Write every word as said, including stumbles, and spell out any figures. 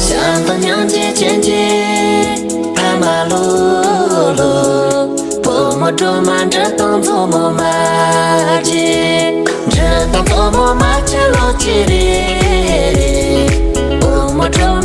ཤ་དང་སྙིང་རྗེ་ཅན་གྱི་ཕ་མ་ལོ་ལོ། བུ་མོ་སྒྲོལ་མ་འདྲི་དང་མཛོ་མོ་མ་བརྗེད། འདྲི་དང་མཛོ་མོ་མ་བརྗེད་ལོ་གཅིག་རེ་རེ། བུ་མོ་སྒྲོལ་